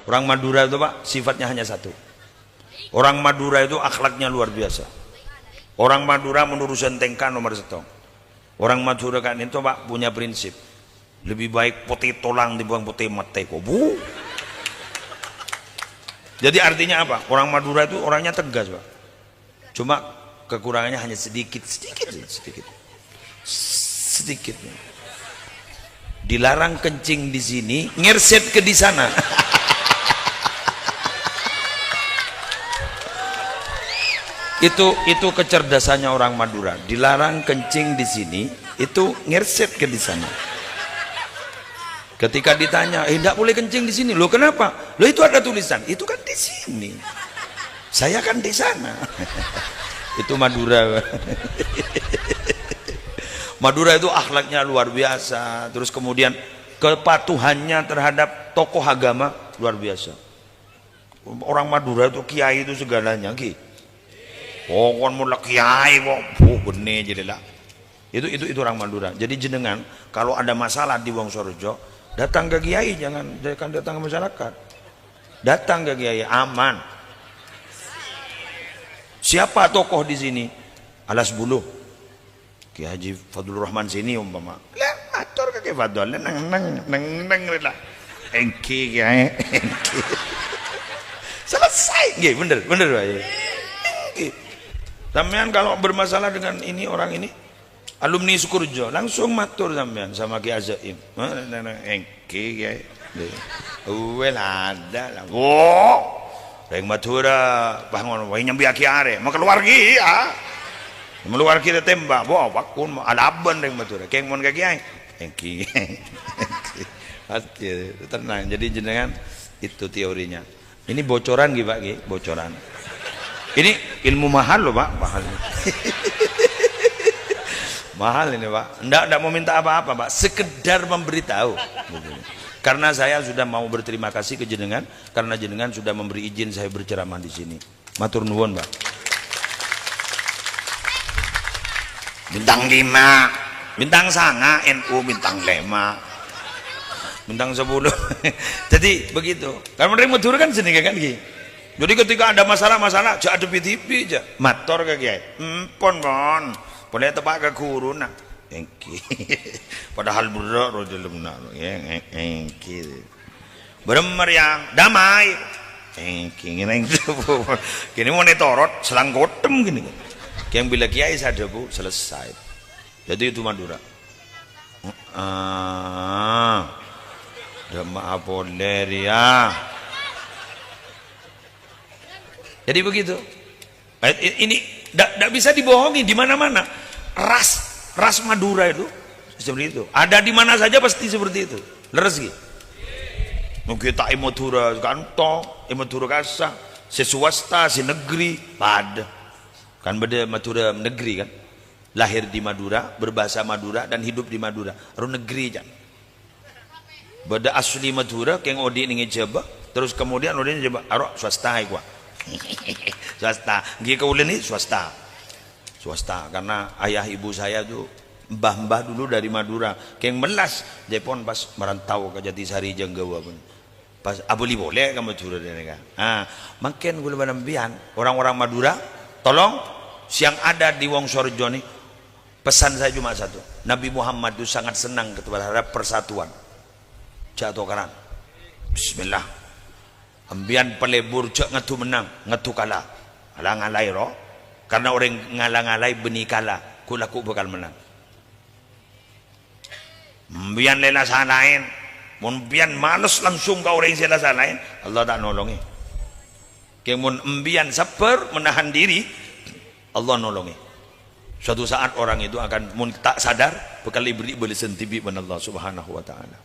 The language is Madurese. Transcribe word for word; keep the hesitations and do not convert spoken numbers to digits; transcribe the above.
Orang Madura itu, Pak, sifatnya hanya satu. Orang Madura itu akhlaknya luar biasa. Orang Madura meneruskan tèngka nomor sèttong. Orang Madura ka'dinto, Pak, punya prinsip. Lebih baik potè tolang timbang potè matè, kok, Bu. Jadi artinya apa? Orang Madura itu orangnya tegas, Pak. Cuma kekurangannya hanya sedikit, sedikit, sedikit. Sedikit. Dilarang kencing di sini, ngerset ke di sana. Itu, itu kecerdasannya orang Madura. Dilarang kencing di sini, itu ngerset ke di sana. Ketika ditanya, "Eh, ndak boleh kencing di sini." "Loh, kenapa?" "Loh, itu ada tulisan." "Itu kan di sini. Saya kan di sana." Itu Madura. Madura itu akhlaknya luar biasa. Terus kemudian kepatuhannya terhadap tokoh agama luar biasa. Orang Madura itu kiai itu segalanya, Ki. Oh, kon mula kiai kok, bu, benne jadi lah. Itu, itu, itu orang Madura. Jadi jenengan, kalau ada masalah di Wongsorejo, datang ke kiai, jangan, jangan datang ke masyarakat. Datang ke kiai, aman. Siapa tokoh di sini? Alas Bulu. Kiai Haji Fadlur Rahman sini umpama. Lah, mator ka Kiai Fadl, neng, neng, neng, neng, rela. Èngghi, Kiai, èngghi. Selesai. Nggih, bener, bener, Pak. Èngghi. Sampean kalau bermasalah dengan ini, orang ini, alumni Sukorejo, langsung mator sampean sama Kiai Azaim. Neng, neng, neng, èngghi. Ki, Kiai. Lho. Uwel ada lah. Wo! Rèng Madhurâ, pas ngono, wah, nyambiyâghi arè. Makaluwarghi, ya. Makaluwarghi tembak. Wo, pakun, alaban rèng Madhurâ. Kèng mon ka Kiai. Èngghi. Pasti, tenang. Jadi jenengan, itu teorinya. Ini bocoran, Ki, Pak, Ki. Bocoran. Ini ilmu mahal loh, Pak. Mahal. Mahal ini, Pak. Ndak, ndak mau minta apa-apa, Pak. Sekedar memberitahu. Karena saya sudah mau berterima kasih ke jenengan, karena jenengan sudah memberi izin saya berceramah di sini. Matur nuwun, Pak. Bintang lima, bintang sanga, N U bintang lima, bintang sepuluh. Jadi begitu. Kan rèng Madhurâ kan jenenge kan, Ki. Jadi ketika ada masalah-masalah, jhâ' adhebi dhibi' jhâ'. Mator ka Kiai. Empon, pon. Polè teppa' ka ghuruna. Èngghi. Padahal berrâ' roh dalemna. Èng-, èng-, èngghi. Bârâmma rèya, damai. Èngghi, ngènèng. Kènè mon ètorot, selang kotem gini. Kèng bilâ Kiai sè adhâbu, selesai. Jadi itu Madhurâ. Heeh. Dâ' emma'a polè rèya. Jadi begitu. Eh, i-, ini ndak, ndak bisa dibohongi di mana-mana. Ras, ras Madura itu seperti itu. Ada di mana saja pasti seperti itu. Leres, Ki? Mungkin ta' è Madura kanto, è Madura kassa, sè swasta, sè negeri, padâ. Kan bâdâ Madura negeri, kan? Lahir di Madura, berbahasa Madura, dan hidup di Madura. Ro negeri, kan? Bâdâ asli Madhurâ, kèng odi' neng è Jhâbâ, terus kemudian odi' neng Jhâbâ, aro swasta, èkowa. Swasta. Ngghi, kaulâ nè swasta. Swasta, karena ayah ibu saya tuh mbah-mbah dulu dari Madura. Kèng mellas, jhâ' pon pas merantau ka Jatisari Jhângghâwâ pon. Pas abâli polè ka Madhurâ dâ' nèka. Ah, mangkèn kaulâ bân sampèyan, orang-orang Madura, tolong, sè yang ada di Wongsorejo nè, pesan saya cuma satu. Nabi Muhammad itu sangat senang terhadap persatuan. Jhâ' tokaran. Bismillah. Sampèyan palebur jhâ' ngaddu mennang, ngaddu kala. Ala-ngalaè, ro. Karena orèng ngala-ngalaè bânnè kala, ghu-lagghu bhâkal mennang. Sampèyan la-, la-salaèn, mon sampèyan males langsung ka orèng sè la-salaèn, Allah ta' nolongè. Kèng mon sampèyan sabbhâr, menahan diri, Allah nolongè. Suatu saat orang itu akan, mon ta' sadar, bhâkal èberri' bâlessan dhibi' bân Allah Subhanahu wa Ta'ala.